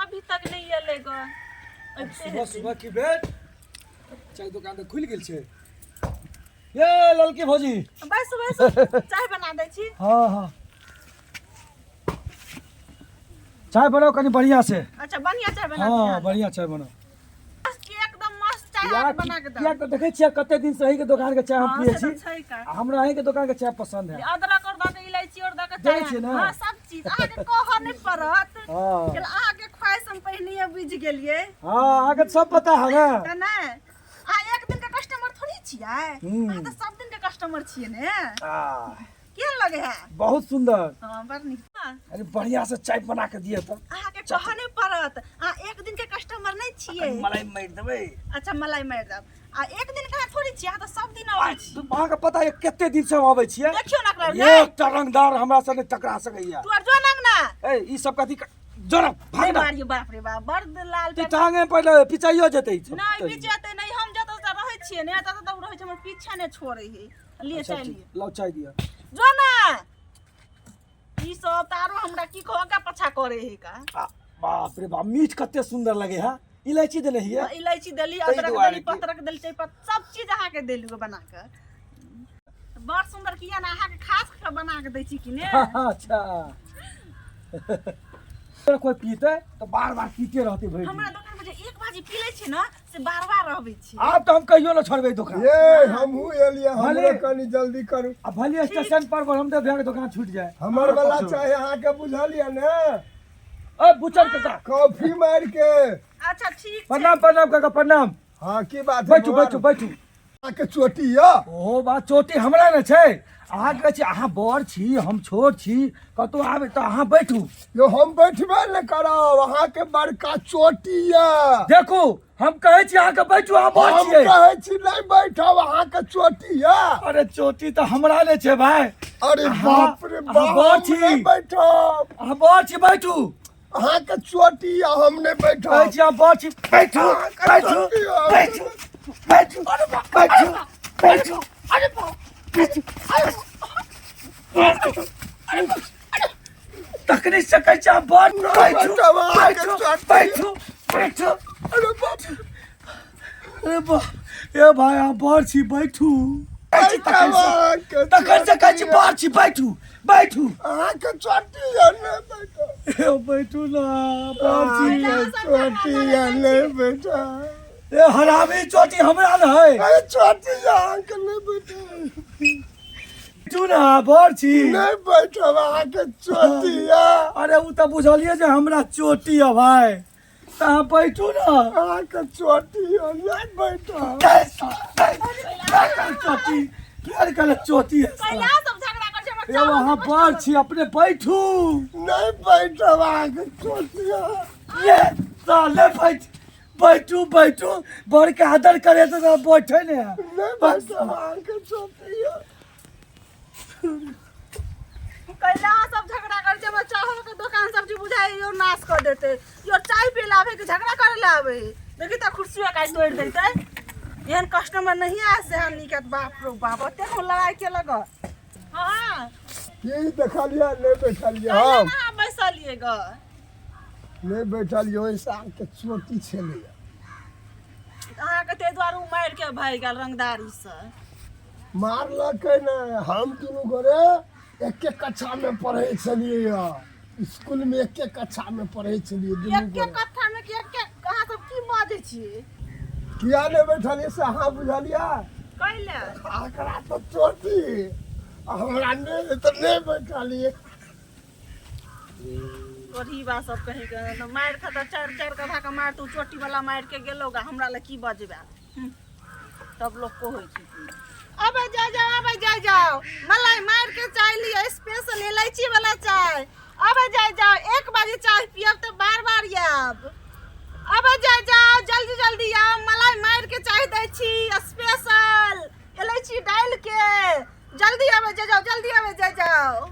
अभी तक नहि एलै ग। अबिते सुबह हेतै। सुबह की बेर चाय दुकान तऽ खुलि गेल छै। ये ललकी भौजी। बैसू बैसू, चाय बना दै छी। हँ हँ, चाय बनाउ कनि बढ़िया से। अच्छा, बढ़िया चाय बना। हँ, बढ़िया चाय बनाउ। मस्त, एकदम मस्त चाय अहाँके बना के किया देब। तऽ देखै छियै कते दिन से अहींके दोकान के चाय हम हँ, पियै से छी। तऽ छै का। आ हमरा अहींके दोकान के चाय पसंद है। अदरक और दऽ के, इलायची और दऽ के दै चाय। छियै ने? हँ, सब चीज अहाँके कहऽ नहि पड़त। हँ। किया अहाँके ख्वाहिश हम पहिनहिए बुझि गेलियै। हँ, अहाँके सब पता है ने। तऽ नहि, अहाँ एक दिन के कस्टमर थोड़ी छियै। अहाँ तऽ सब दिन के कस्टमर छियै ने। केहन लगे है? बहुत सुंदर। हँ, बड़ नीक। हँ, अरे बढ़िया से चाय बना के दिअ तऽ। अहाँके कहऽ नहि पड़त, अहाँ एक दिन के कस्टमर नहि छियै। मलाई मारि देबै। अच्छा, मलाई मारि देब। आ एक दिन के अहाँ थोड़ी छियै, अहाँ तऽ सब दिन अबै छी। अहाँके पता है कते दिन से हम अबै छियै। देखियौ ने एकरा रे। एकटा रंगदार हमरा से नहि टकरा सकैया। तू आर जो नंग ना। ए, ई सब कथी जरा नहीं भाग ना। मारियो, बाप रे बाप, बड़ लाल। तू टांगे पहिले पिचाइयो जेतै ई सब। नहीं पिचेतै नहीं, हम जतऽ से रहै छियै ने ततऽ तक रहै छै, हमर पीछा नहि छोड़ै है। लिए। अच्छा, चाय ठीक। लिए। लाउ, चाय दिअ। जो ना, ई सब तारो हमरा की कह के पछा करे है का। आ, बाप रे बाप, मीठ कते सुंदर लगे है। इलायची देने हियै? इलायची देली, ताहि अदरक दुआरे देली, पत्रक देली, चायपत्त सब चीज अहाँके देली बना के। बड़ सुंदर किया ने, अहाँके खास के बना के दै छी कि ने। अच्छा, कोई पीते तऽ बार बार पीते रहते भरि दिन। हमरा दोकान पर जे एक बाजी पी लै छी ने, से बार बार रहबै छी। आब तऽ हम कहियो न छोड़बै दोकान। ये हमहूँ एलियै। भले। हमरो कनि जल्दी करू। आ भले स्टेशन पर ब्रह्मदेव भैया के दोकान छूट जाए। हमर वाला चाय अहाँके बुझल यऽ ने? ओ बुचर काका। कॉफी मारि के। अच्छा, ठीक छै। प्रणाम प्रणाम काका, प्रणाम। हँ, की बात है? बैठू। बौआ? बैठू बैठू। अहाँके चोटी यऽ। ओहो बात, चोटी हमरा ने छै। अहाँ कहै छी अहाँ बड़ छी, हम छोट छी, कतहु आबै तऽ अहाँ बैठू। यौ, हम बैठबे ने करब, अहाँके बड़का चोटी यऽ। देखू, हम कहै छी अहाँके बैठू, अहाँ बड़ हम छियै। कहै छी नहि बैठब, अहाँके चोटी यऽ। अरे चोटी तऽ हमरा ने छै भाय। अरे बाप रे अहाँ बाप, बड़ हम छी। नहि बैठब। अहाँ बड़ छी, बैठू। अहाँके चोटी यऽ, हम नहि बैठब। कहै छी अहाँ बड़ छी, बैठू। अहाँके बैठू। चोटी यऽ। बैठू बैठू बैठू बैठू। अरे बैठू, तखनी से कहै छी अहाँ बड़, बैठू। बैठब, अहाँके बैठू। चोटी। बैठू बैठू। अरे बाप। अरे बा ए भाय, अहाँ बड़ छी, बैठू। कहै छी तखन से, अहाँके तखन से कहै छी चोटी यऽ। बड़ छी, बैठू बैठू। अहाँके चोटी यऽ, नहि बैठब। ए बैठू ना, बड़ छी। अहाँके चोटी यऽ, नहि बैठब। ए हरामी, चोटी हमरा ने है। अरे चोटी यऽ अहाँके, नहि बैठब। बैठू ना, बड़ छी। नहि बैठब, अहाँके चोटी यऽ। अरे ओ तऽ बुझलियै जे हमरा चोटी है भाय, तऽ अहाँ बैठू ना। अहाँके चोटी यऽ, नहि बैठब। चोटी फेर कहले, चोटी है पहिले साला। अहाँ सब झगड़ा करै छी, हमर यौ चाहो अहाँ के बड़ छी, अपने बैठू। नहि बैठब, अहाँके चोटी यऽ। ये साले, बैठ बैठू बैठू। बड़ के आदर करे तऽ बैठे ने है। नहि बैठब, अहाँके चोटी यऽ। कैला अहाँ सब झगड़ा करै छी? हमर चाहो के दोकान सब चीज बुझाइ यो नाश कऽ देतै। यो चाय पी लए आबै कि झगड़ा करे लए आबै? देखी तऽ कुर्सियो काटि तोड़ि देतै। एहन कस्टमर नहीं आयल से हम नीक। बाप रो बाप, ओतेक हम लड़ाइ केलक। हँ। की देखलियै? नहि बैठलियै। कैला हम ने अहाँ बैसलियै ग? नहि बैठलियै, ओहिसँ अहाँके चोटी छलैया। अहाँके ताहि दुआरे ओ मारि के भागि गेल रंगदारी से। मारलकै ने, हम दुनू गोरे एके कक्षामे पढ़ै छलियै यऽ, स्कूलमे एके कक्षामे पढ़ै छलियै दुनू एके गोरे। कथा मे कि एके? अहाँ सब की बाजै छियै? किया नहि बैठलियै से अहाँ बुझलियै? कैला? एकरा तऽ चोटी आ हमरा नहि, तऽ नहि बैठलियै। तोरी बा सब कहीं के तो मारि खा तऽ चारि चारि गधा के मारि तू चोटी वाला मारि के गेलो गा, हमरा लए की बजबे? तब लोग को होइ छै की। अबे जाय जाओ, अबे जाय जाओ, मलाई मारि के चाय लिअ, स्पेशल इलायची वाला चाय। अबे जाय जाओ, एक बाजी चाय पियब तऽ बार बार आयब। अबे जाय जाओ, जल्दी जल्दी आउ, मलाई मारि के चाय दै छी, स्पेशल इलायची डालि के। जल्दी अबे जाय जाओ, जल्दी अबे जाय जाओ।